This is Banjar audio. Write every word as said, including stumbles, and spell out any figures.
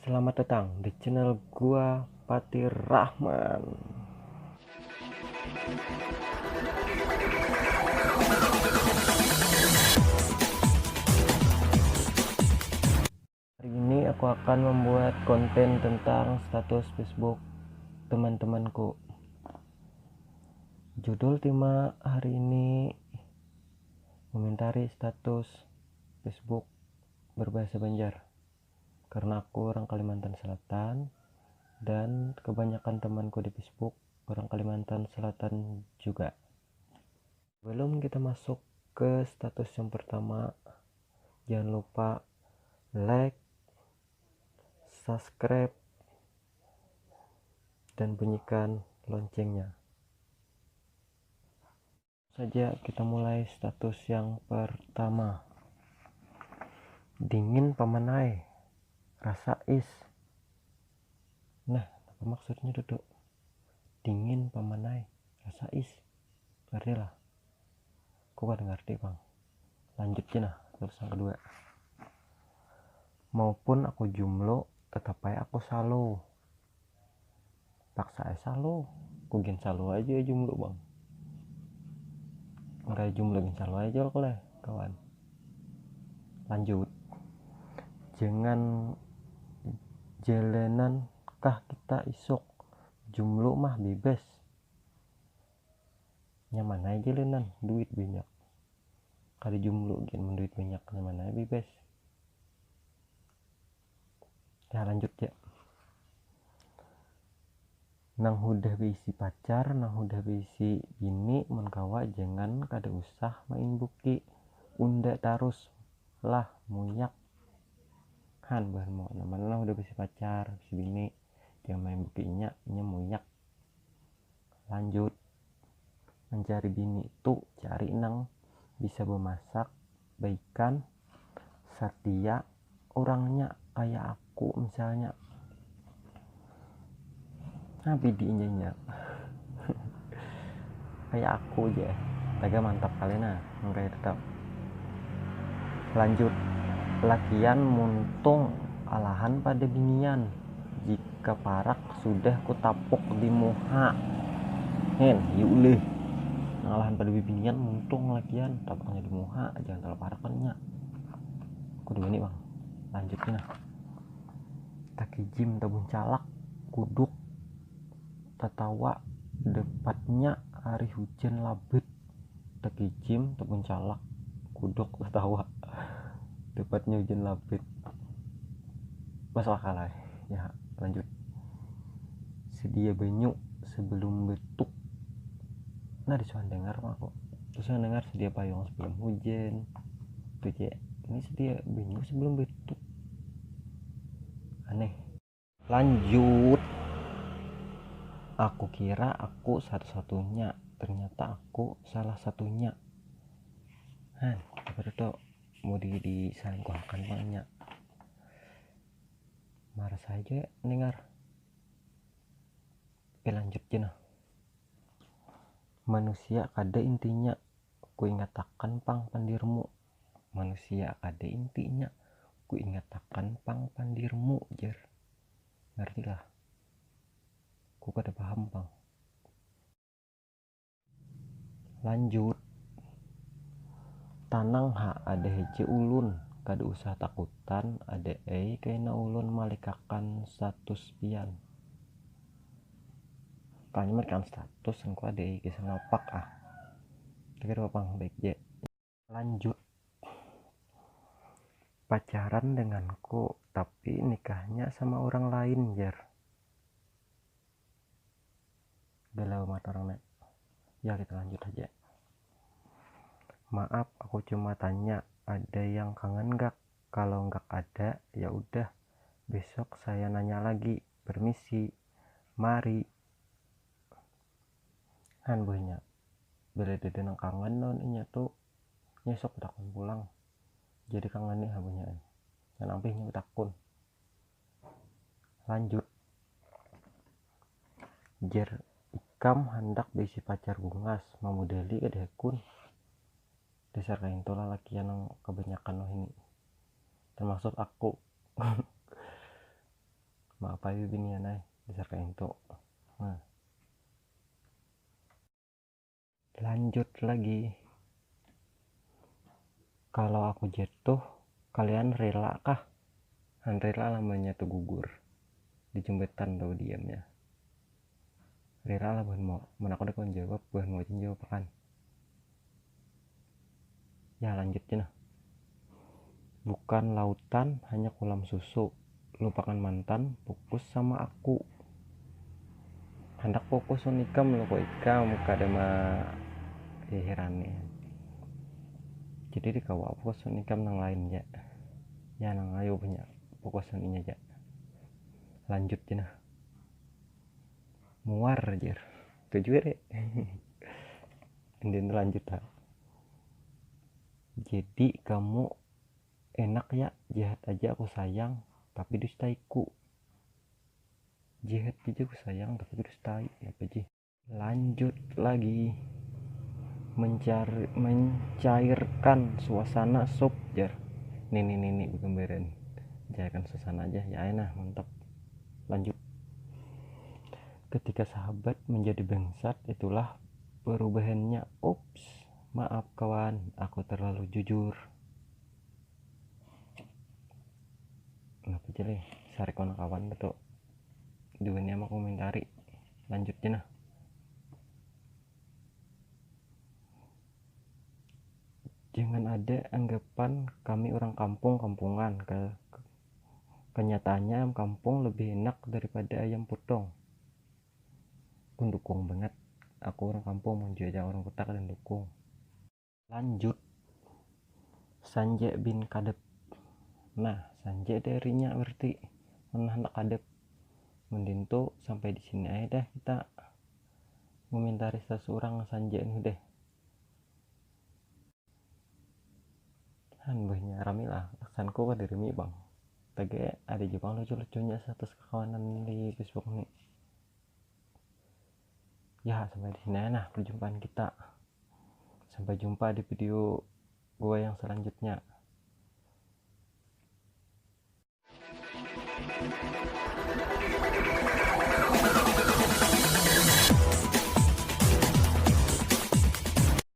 Selamat datang di channel gua, Fatir Rahman. Hari ini aku akan membuat konten tentang status Facebook teman-temanku. Judul tema hari ini: mengomentari status Facebook berbahasa Banjar. Karena aku orang Kalimantan Selatan dan kebanyakan temanku di Facebook orang Kalimantan Selatan juga. Sebelum kita masuk ke status yang pertama, jangan lupa like, subscribe, dan bunyikan loncengnya. Saja kita mulai status yang pertama. Dingin pamanai, rasa is. Nah, apa maksudnya, Duduk? Dingin pamanai, rasa is. Ngerti lah? Aku kada ngerti, Bang. Lanjut ja nah, terus yang kedua. Maupun aku jumlo, tetap ai aku salo. Paksa ai salo. Aku gin salo aja jumlo, Bang. Engkai jumlo gin salo aja lah, kawan. Lanjut. Jangan jalanan kah kita isuk? Jumlo mah bebas. Nyaman ai jalanan, duit banyak. Kada jumlo gin, mun duit banyak nyaman ai bebas. Ya, lanjut ja. Nang hudah baisi pacar, nang hudah baisi bini, mun kawa jangan kada usah mainbuki unda tarus lah, muyak. Han, buhanmu, nang mana nang hudah baisi pacar, baisi bini, jangan mainbuki inya, inya muyak. Lanjut. Mencari bini tu cari nang bisa bemasak, baikan, satia urangnya, kaya aku misalnya. Nah, bidi inya, inya. Kaya aku ja. Taga mantap kali nah, nang kaya tetap. Lanjut. Lakian muntung alahan pada binian. Jika parak sudah kutapuk di muha. Hen, yu ulih. Nang alahan pada bibinian muntung lakian, tapuknya di muha, jangan talalu parak kan nya. Aku di mana, Bang? Lanjut ja nah. Takijim tabuncalak, kuduk tatawa, dapatnya hari hujan labet. Takijim tabuncalak, kuduk tatawa, dapatnya hujan labet. Masuk akal ai. Ya, lanjut. Sedia banyu sebelum batuk. Nah, disuah dengar mah aku. Terus yang dengar sedia payung sebelum hujan. Tuh, Cek. Ini sedia banyu sebelum batuk. Aneh. Lanjut. Aku kira aku satu-satunya, ternyata aku salah satunya. Han, apa tu, mau di diselingkuhakan pang inya? Marah saja dengar. Oke, lanjut ja nah. Manusia kada intinya, kuingatakan pang pandirmu. Manusia kada intinya, kuingatakan pang pandirmu, jar. Ngerti lah. Ku kada paham pang. Lanjut. Tanang ha, ada haja ulun, kada usah takutan, ada ai kaina ulun malikakan status pian. Kanya malikakan status, engko ada ai gasan lapak ah. Tapi kada pang, baik ja. Lanjut. Pacaran denganku, tapi nikahnya sama orang lain, jar. Galau mata orang nih. Ya, kita lanjut aja. Maaf, aku cuma tanya, ada yang kangen gak? Kalau gak ada, ya udah, besok saya nanya lagi. Permisi. Mari. Han, buhannya. Bila ada nang kangen lawan inya tu, nya isuk batakun pulang. Jadi kangen nih ha buhannya ai. Nang ampih inya batakun. Lanjut. Jar ikam handak baisi pacar bungas, mamudali kada hakun. Dasar kaintu lalakian nang kabanyakan wahini. Termasuk aku. Maaf aja binian ai, dasar kaintu. Nah. Lanjut lagi. Kalau aku jatuh, kalian rela kah? Han rela lah manya tuh gugur di jembatan tuh diamnya. Rela lah buhan mau. Mana aku ada kawan jawab, buhan mau aja jawab kan. Ya lanjutnya nah. Bukan lautan, hanya kolam susu. Lupakan mantan, fokus sama aku. Handak fokus wan ikam lo kok ikam kada ma heran nih. Jadi di kawa fokus wan ikam nang lain ja. Ya nang ayo punya fokus wan inya ja. Lanjut ja nah. Muar jer. Tujuh ya deh. Ini lanjut ha. Jadi kamu enak ya, jahat aja aku sayang, tapi dustaiku. Jahat aja aku sayang, tapi dustai. Apa ji? Lanjut lagi. Mencari, mencairkan suasana sop jar. Nini-nini begemberan. Cairkan suasana aja ya, nah mantap. Lanjut. Ketika sahabat menjadi bangsat, itulah perubahannya. Ups, maaf kawan, aku terlalu jujur. Kenapa jadi sarik mana kawan betul? Dua ini aku komentari. Lanjutnya nah. Jangan ada anggapan kami orang kampung-kampungan. Ke, kenyataannya ayam kampung lebih enak daripada ayam potong. Aku dukung banget. Aku orang kampung, mun jua orang kota kada dukung. Lanjut. Sanje bin Kadep. Nah, Sanje darinya berarti. Nah, handak Kadep. Mending tuh sampai di sini aja dah kita ngomentari seseorang Sanje nih deh. Han, buhannya rami lah. Aksanku kada rami bang. Tapi ada juga lucu-lucunya status kakawanan di Facebook nih. Ya, sampai di sini aja nah perjumpaan kita. Sampai jumpa di video gua yang selanjutnya.